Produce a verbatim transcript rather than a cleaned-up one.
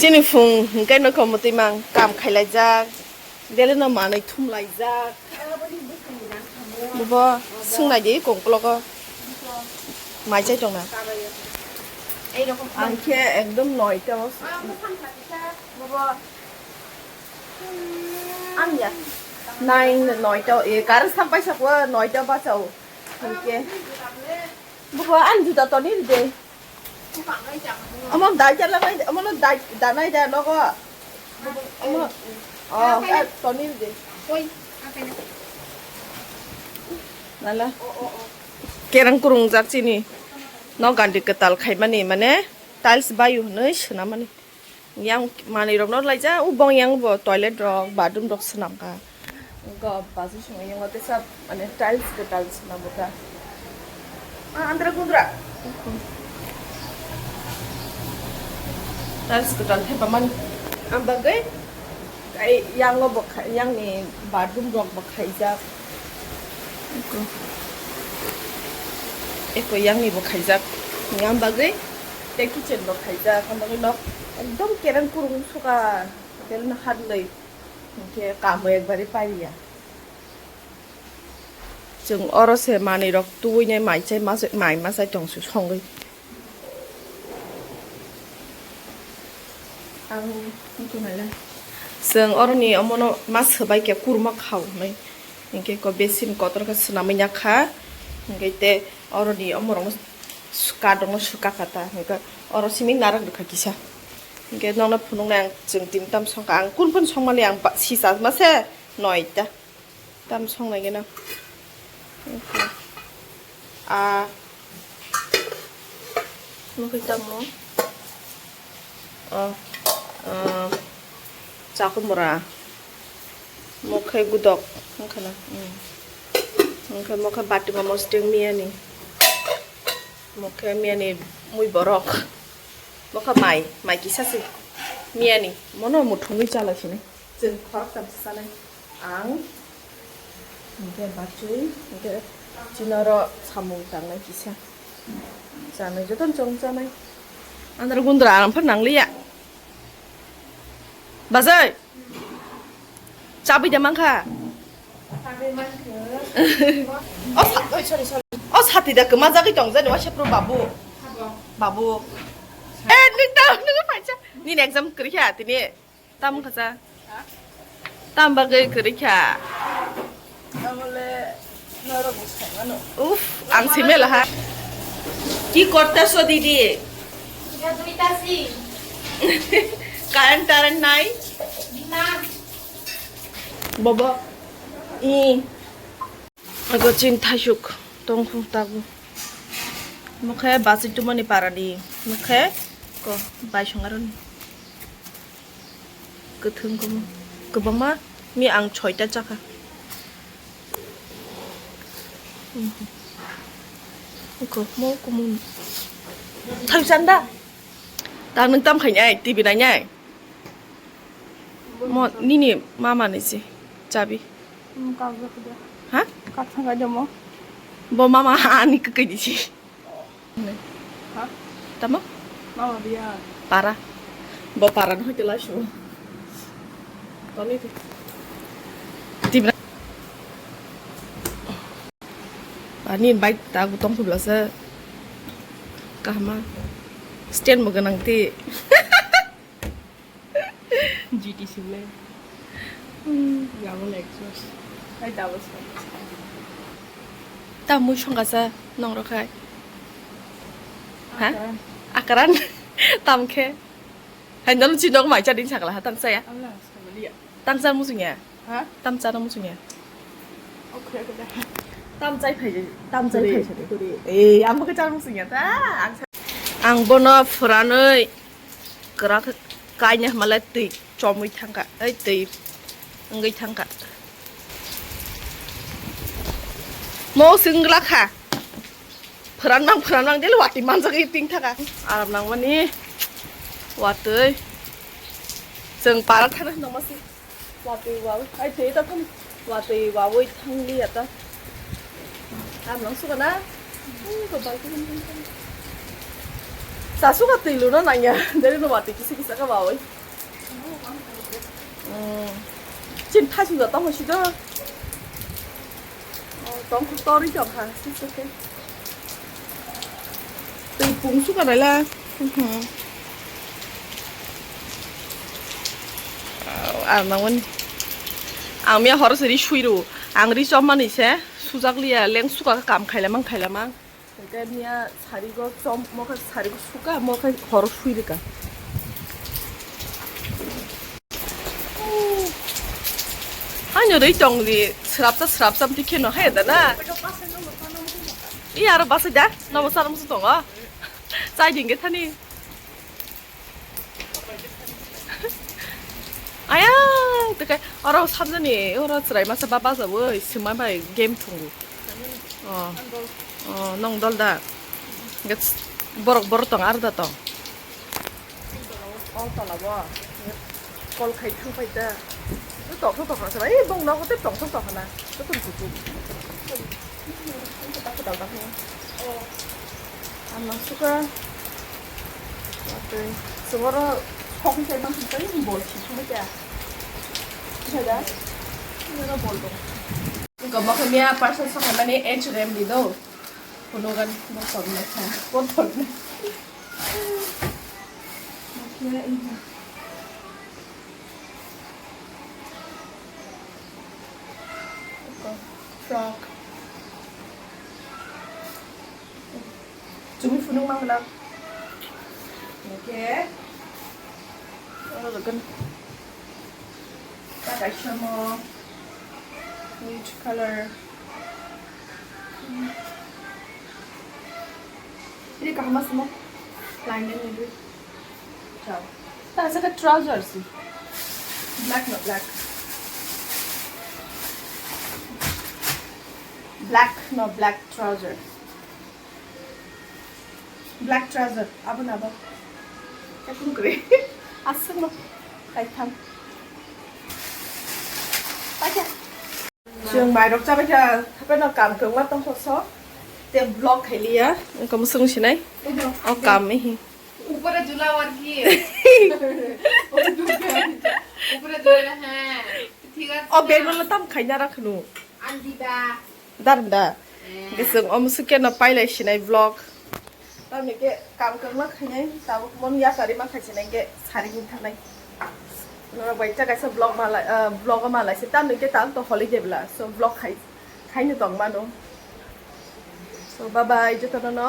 Chini phung hwnkhe nokho mwtwi mang kam khailaijak, dele no manwi thumlaijak. Bobo swngnai di kongkologo mai chai tongna. Ang khe ekdom noita o. Bobo. Ang ya. Nine noita o. E, kar sak pai sak o noita bachao. Hwnkhe. Bobo ang juda toni de. Amo dai jala bai, amo no dai, danai da nogo. Amo, oh, ah, toni de. Nala. Kerang kurung jak chini. No gandi ketal khaimani, mane tiles bayu hwnwi swnamani. Yang manwi rok no laijak, ubong yang bo toilet rok, bathroom rok swnam kha. Go basu song yang tesa mane tiles ke tiles na buka. Ah, andra gundra. Tiles ke tiles hepa man. Am bagai kai yang lo bokha, yang ni bathroom rok bokha ijak. Eko. Eko yang ni bokha ijak. Yang bagai te kitchen bokha ijak. Am bagai nok ekdom kerang kurung suka. Tel na hat lei. Hwnkhe kamo ekbari pariya. Chwng oro se manwi rok tubui nai mai chai ma-, mai ma chai tong su songwi. Ang wngkha naila. Chwng oroni omono ma swbai khe kurma khao hinwi. Hinkhe ko besin kotor khe swnamwi ya kha. Hinkhe te oroni omorokno su-, kadrokno swka kha ta. Hinkhe oro simi narwk rwkha kisa. Hinkhe nokno phunuknai ang chwng tini tam songkha. Ang kun phun songmani ang ba-, sisa ma se noita. Tam songnai gana. A. Mokhe tamo. O. O. Chakumura. Mokhe gudok. Mokhe na. Hmm. Mokhe, mokhe bati mamo sting miyani. Mokhe miyani mui borok. Mokhe mai, mai kisa se. Miyani. Mono muthungwi chala sini. Chwng khoroktham se chanai. Ang hwnkhe bachwi, hwnkhe chini oro samung tangnai kisa. Chanai jotono chwng chanai. Andra gundra ang phan nangliya. Bajai. Chabwi da mankha. O sa-, oi, sorry, sorry. O sati da kwma jagwi tong jani waisa pro babu. Babu. Eh, nwng ta, nwng paisa. Nini exam kwrwi kha tini. Tam kha sa? Tam bagwi kwrwi kha? Tamole norok bo saimano. Uff, ang simela ha. কি করতেছো দিদি? এটা দুইটা সিম। কারেন্ট টারেন্ট নাই? না। Bobo. I. Ego chin thaisuk tongkhu tabu. Mokhe bachwi tumani parani. Mokhe ko bai songaroni. Kwthwng kwbang, kwbangma mi ang soita chakha. Ko mo kumun. Thai chanda. Ta nwng tam khainai, T V nainai. Mo nini mama ni si chabi. Hmm, kagak dia. Ha? Kak sangai dia mo. Bo mama ani kwkwi di si. Ha? Tamo? Mama biya. Para. Bo para no hoite laisu. Toni ti. Tibra. Ani bike ta gutong kubla se. Kahma. Stand mo ganang ti. G T sile. Hmm. Double exhaust. Hai double song. Ta mui songkasa nongrok hai. Ha? Akaran. Akaran. Tamkhe. Hai nono chinok mai chading sakla ha tang saya. Amla sakaliya. Tang cha musungya. Ha? Tam cha no musungya. Oke, oke. Tam chai phai, tam chai phai. Eh, ambo ke cha musungya ta. Ang sa- Ang bono phuranwi kwrak kaina hwnmale twi chomwi thangkha, ei twi wngwi thangkha. Mo swnglakha. Phuran mang, phuran mang, dele watwi manjak, i ping thaka. Aram nangmani watwi. Chwng para thana nangma si. Watwi wawi. Ai, twi ta thani. Watwi wawi thangli ya ta. Aram nang suka na. Ui, ko balti kan kan kan. Tasuka twi luna nangya, deri no watwi kisa kisa ka bawi. Hmm. Chin thasu da tamo sida. Oh, tong tori jong ha, sisa ke. Twi pung suka dala. Hmm. Ar nangmani. Ang miya horo seri sui ru. Ang ri chom mani se sujak liya leng suka kam khaila mang khaila mang. Hingke miya sarigo chom, mokhe sarigo suka, mokhe horo sui rika. Ano rei tong di, srapsa srapsa mti kheno hai da na. I aro basa da, nobo saram su tongo. Chai dingge thani. Ayang, tekai, oro sabjani, oro chwrai masa ba baja boi, swmai bai game thungo. Oh, oh, nong dol da. Gets, borok, borok tong, ar da tong. Oh, tola bo. Kol khai thang pai da. Tong thang tong sa, eh, bong nogo te tong thang tong na. Joto kuchuk. Ang nang suka. Oke. Sengoro song sai mang sai bol si sung kya. Ada. Sengoro bol dong. Gomok mia parcel song mani H and M di do. Kuno kan botol na. Botol na. Oke, ini. Frock. Chumi phunuk mang lang. Okay. Oro rwgwno. Ta kaisa mo. Which color? Ini kaham asmo. Line line ni. Chao. Ta saka trousers. Black no black. Black no black trouser. Black trouser. Abo na abo. Ekun kre. Asuk no. Kaitham. Pacha. Chwng mairok chabai kha, hapheno kam kwbangma tongthok so. Te vlog khailiya, wngkha mwswk sinai. O kam mihi. উপরে ঝুলাও আর কি। উপরে ঝুলাও, হ্যাঁ। ঠিক আছে। O bag no tam khaina rakhnu. আন্দিবা। Dar da. Heh. Gisung o mwswk khe no pailai sinai vlog. Tamni ke kam kwbangma khainai, tabuk mon ya kari ma khaisi nai ke sari hin thanai. Norok bai ta kaisa vlog ma lai, ah, vlog ma lai se tamni ke tam to holiday bla. So vlog khai, khaini tong mano. So bye bye jotono no.